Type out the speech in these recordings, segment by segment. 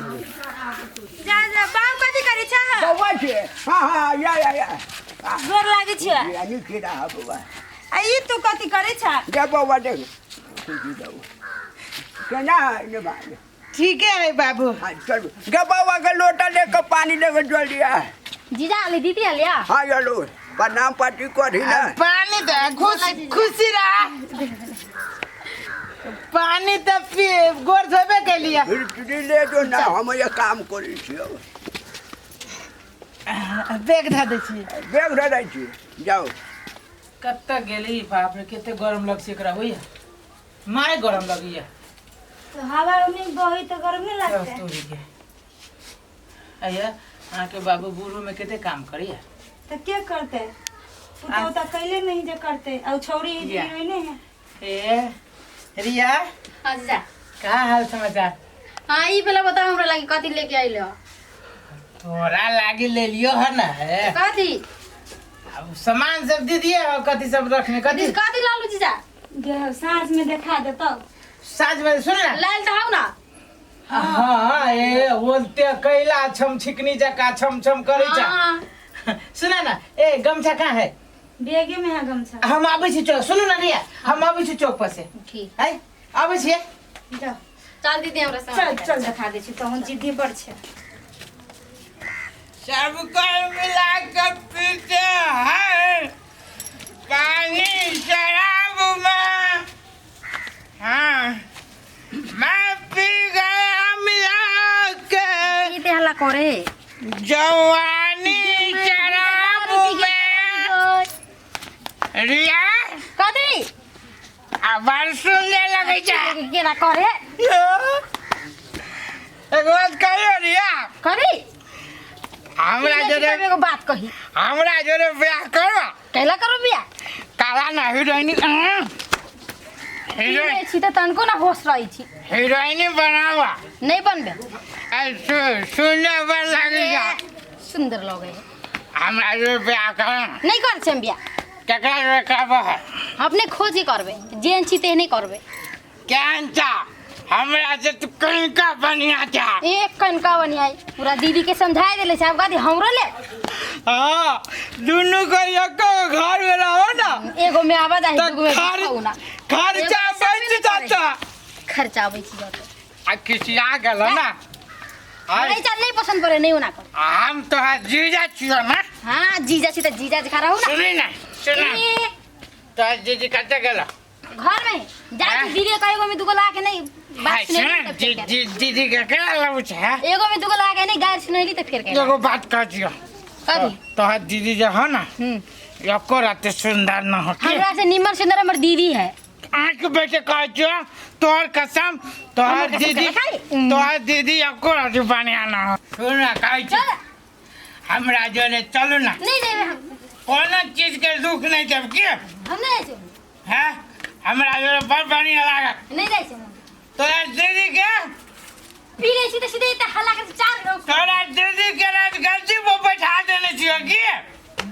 जा जा बाप कथी करै छ बौआ छै हाँ हाँ या या या गोर लागै छ या नी के रहा बौआ आ ई तू कथी करै छ जा बौआ देख खुशी जाऊ केना है ने भाई ठीके है बाबू हाँ चलो जा बौआ के लोटा लेकर पानी लेकर चल दिया जीजा आले दीदी आले आ हाँ चलो प्रणाम पाटी करी ना पानी तो खुश खुशी रहा पानी तो पी गोर धोबे के लिए फिर तुझे ले जो ना हम ये काम करी छियो बैग धऽ दै छी बैग धरै छी जाओ कतऽ गेली बाप रे कते गरम लग छै एकरा होइया मारे गरम लगैया तो हवा नहीं बही तो गरम नहीं लगते तोरी के अइया अहाँके बाबू बूढ़ो में कते काम करैया तो के करते पुतोह तो कैले नहीं जे करते और छौरी या। हीरोइन है ए रिया हाँ जीजा का हाल समाचार हाँ ई वाला बताओ हमरा लागी कथी लेके आइल हो तोरा लागी ले लियो है ना है कथी अब सामान सब दे दिए हो कथी सब रखने कथी कथी लालू जीजा गे साँझ में देखा दे तब साँझ में सुन ना लाल तो हौ ना हाँ ए बोलते कैला छम छिकनी जका छम छम करै छा हाँ सुना ना ए गमछा कहाँ है बैगे में है गमछा हम आबै छी चौक सुनू ना रिया हम आबै छी चौक पर से ठीक है आबै छियै जाओ चल दीदी हमरा संग चल चल देखा दे छी तहन जिद्दी बड़ छै सबको मिला के पीते हैं पानी शराब में हाँ मैं पी गया मिला के ई ते हल्ला करे जवानी शराब में रिया कथी आवाज सुनने लगे छै केना करे एक बात कहियो रिया करी हमरा जोरे एगो बात कही हमरा जोरे ब्याह करो कैला करो बिया काला ना हीरोइन हीरोइन छी त तनको ना होश रही छी हीरोइन बनावा नहीं बनबे सुनने पर लगी जा सुंदर लगे हमरा जोरे ब्याह करो नहीं कर छम बिया केकरा जोरे करबो है अपने खोजी करबे जेहन छी तेहने करबे केहन चा हमरा से तू कनिका बढ़िया चा एक कनका बनियाई पूरा दीदी के समझाए देले छै अब कथी हमरो ले हाँ दुनू को एको घर में रहो ना एगो में आवाज आई तो दूगो में खर खाऊ ना खर्चा एगो बच में सब जाता खर्चा बच जाता आ खिसिया गेल ना आय, नहीं चल नहीं पसंद पड़े नहीं होना कर हम तो जीजा छियो ना हाँ जीजा छी त जीजा जी खा रहू ना सुनी ना सुना ए, तो जीजी कते गेल घर में जा हाँ? दीदी के एगो में दूगो ला के नहीं बात सुनेली सुन त फेर जी दीदी के केना लबु छै हाँ? के एगो में दूगो ला के नहीं गायर सुनेली त फेर के एगो बात कह दियो कथी तोहर दीदी जो हो ना हम्म एको रात सुंदर न हो के हमरा से निमन सुंदर हमर दीदी है आँख बेटे कह दियो तोहर कसम तोहर हमर कसम दीदी केना खाई? तोहर दीदी एको रात बढ़िया न हो सुन ना कहै छी चल हमरा जोरे चलू ना नहीं जेबै हम कोनो चीज के दुख नहीं देब के हम नहीं जाइ छी हैं हमरा जोरे बड़ बढ़िया लागत नहीं जाइ छी हम तोरा दीदी के पी लै छी त सीधे त हल्ला कर चार लोग तोरा दीदी के राजगद्दी पर बैठा देने छियो की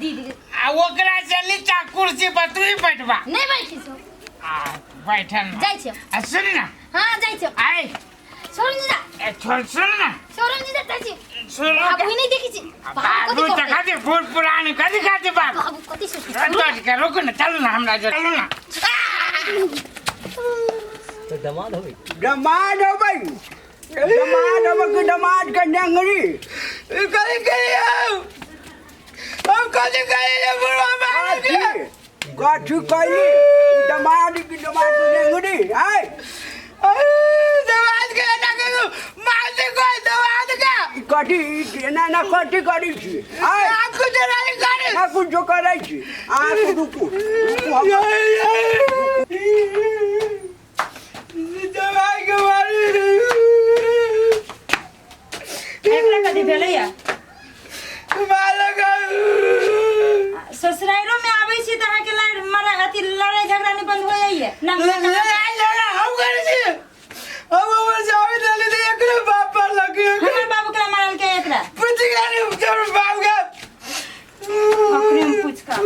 दीदी के आ ओकरा से नीचा कुर्सी पर तू ही बैठबा नहीं बैठी छी आ बैठल ना। जाइ छी आ सुन ना हां जाइ छी आय सोरन जीजा ए छोड़ सुन ना सोरन जीजा जाइ छी सुन बाबू ही नहीं देखी छी बाबू कथी तऽ करतै? खातिर फूल पुरान कथी खातिर बाबू बाबू कथी सोचै तोड़ के रुक ना चल ना हमरा जो चलू ना तो दमाद होबे दमाद होबै दमाद होबै कि दमाद के नेंगरी कथी करियो हम कथी करियो बुढ़वा मारे के कथी कथी कैली दमाद की दमाद के नेंगरी आय दमाद के ना करू मार दे कोई दमाद के कथी एना एना कथी करै छी आय आप कुछ नहीं करे ना कुछो करै छी अहाँ रुकू रुकू हम दमाद के मारे एकरा कथी भेलैया मालक ससुराइरो में आबै छी तऽ अहाँके लड़ मरा अथी लड़ाई झगड़ा नहि बंद हो जाइए ना लड़ाई झगड़ा हम करै छी हम हमर जावे देली तऽ एकरे बाप पर लगी हमर बाबू के मारल के एकरा पूछ के नहीं तोर बाप के ओकरे में पूछ कऽ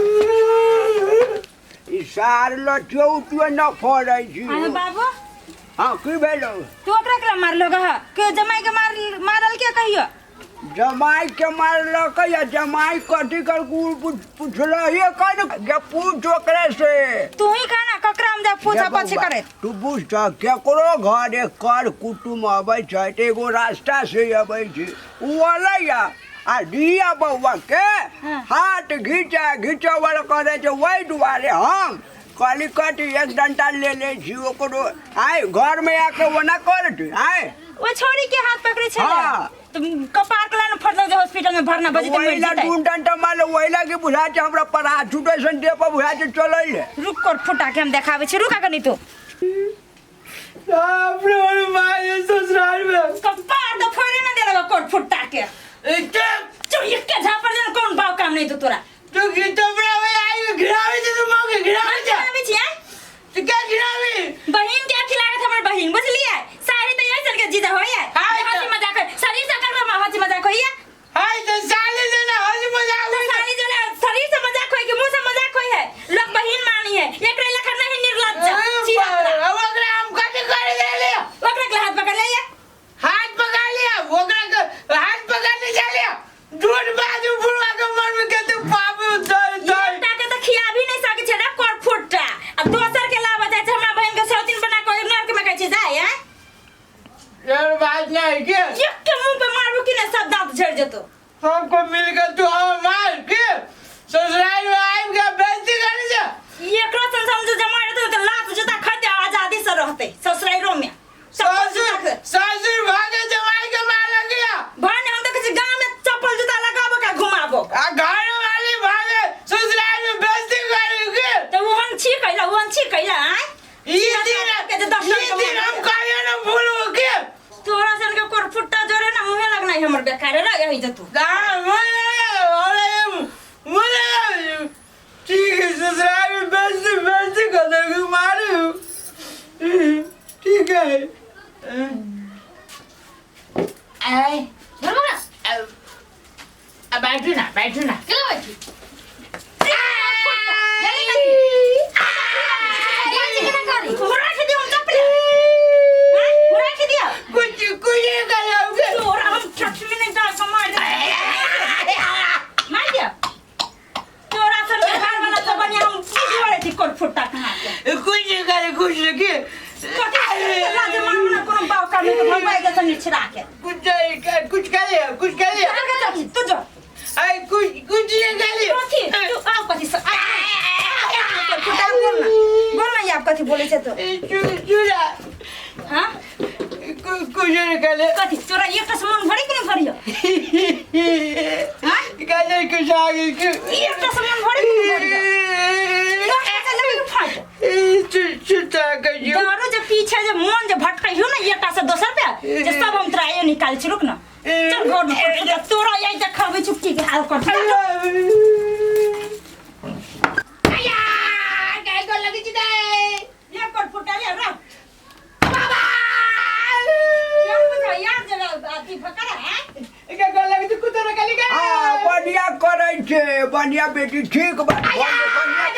सार लचौटियो न फड़ै छी। अरे बाबू। हाँ, की भेलो? तू ओकरा के मारलो गह के जमाई के मार मारल के कहियो? जमाई के मारलकै या जमाई कथी कर पुछलहिए कर के पूछ ओकरे से। तू ही खाना ककरा हम जा पूछा देखो पछी बा, करे। तू बुझ त केकरो घरे कर कुटुम अबै छै तऽ एगो रास्ता से अबै छै। ओ अलैया आ रिया बौआ के हाँ। हाथ घीचा घिचवल करै छै। ओहि दुआरे हम कहली कथी एक डंटा ले लै छी ओकरो आइ घरमे आके ओना करत आइ। ओ छोरी के हाथ पकड़े छले। हाँ। तो कपार के लान फटल जे हॉस्पिटल में भरना बजे त मर ओहि ला जेतै। दू डंटा मारल, ओहि लागी बुझा छै हमरा परा छूटै सन देह पर बुझा छै चलै ले। रुक कर, फुटा के हम देखाबै छी, रुक कनी तू। बाप रे, और माय ससुराल में कपार तो फोड़े ना देलक कोट फुटा के। चुप, एक के झापड़ जन कोन बाव काम नहीं तो तोरा। तू गीतबरा में आई घिरावी छे, तू मां के घिरावी छे। घिरावी छी हैं? तू क्या घिरावी? बहिन के अथी लागत हमर बहिन, बुझलिए? साड़ी त ऐसन के जीजा होइए। हाँ, हंसी मजाक होय। शरीर से कर में हंसी मजाक होइए। हाय तो साली से ना हंसी मजाक तो होई। साड़ी जो है शरीर से मजाक होय कि मुंह से मजाक होय है? लोग बहिन मानी है, एकरे लेखा नहीं निर्लज्ज। छी अब ओकरा हम कथी कर देले? ओकरा के हाथ पकड़ ले। हाथ पकड़ लिया ओकरा के, हाथ पकड़ ले चलिया झूठ बाजू बुढ़वा के मन में के तू पाप दर दर। एकटा के त खिया भी नहीं सके छै रे कर फुट्टा, आ दोसर के लावा जाय छै। हमरा बहिन के सौतीन बना के नरक में कहै छै जाय हैं? यार बात नहीं के एक के मुंह पे मारबू कि नहीं सब दांत झड़ जेतो। सबको मिलकर तू हम मार के ससुराल में आइब के बेइज्जती करे छे। एकरो सन समझो जमा रहते त लात जूता खाते आजादी से रहते ससुरालो में। चप्पल जूता ससुर के ससुर भागे जमाई के मार गया। भाई हम तो किसी गांव में चप्पल जूता लगाबो का घुमाबो। आ घर वाली भागे ससुराल में बेइज्जती करे के। तो ओहन छी कैला, ओहन छी कैला आय। ई दिन के जे दस ई रंग के दिन मार हम दे। कहियो न भूलू के। तोरा सन के कोर फुट्टा जोरे ना मुहे लगना है हमर बेकार रह यही जे तू। ना मुझे मुझे ठीक है ससुराल में बेइज्जती बेइज्जती कर देगी मारू ठीक है। आय धर ना। अब बैठू ना, बैठू ना। केला बैठी? घुरा के दियो हम चप्पल। हां, घुरा के दियो। कुछ कुछ नहीं कर तोरा हम चटनी नहीं डाल के मार दे, मार दियो। तोरा सन के घर वाला तो बनिया हम की वाले थी कोर फुट्टा कहां के। कुछ नहीं करे कुछ नहीं के। कथी लाज मारबो ना कोनो बाव काम नहीं तो भगवान के संग छिड़ा के। कुछ नहीं कर, कुछ कर लिया, कुछ कर लिया। तू तू जो। आई कुछ कुछ नहीं कर लिया। कथी तू आउ कथी से आ कोर फुट्टा बोल ना, बोल ना यार कथी बोलै छै तू? चूड़ा। हां, कुछ नहीं कर लिया। कथी तोरा एक मन भरी कि नहीं भरियो? हां, गाजर कुछ आगे के एक मन भरी कि नहीं भरियो? फाट चूड़ा। दारू जे पीछे जे मन जे भटकै हो ना एकटा से दोसर पे जे सब हम तोरा आइयो निकाल छी। रुक ना, चल घर में पड़ जा, तोरा यही देखाबै चुपकी के हाल कर। ये कर फुटा ले रख बाबा क्या बुझा यार जे अथी फकरा है। हाँ, बढ़िया करै छै बढ़िया बेटी, ठीक बात, बढ़िया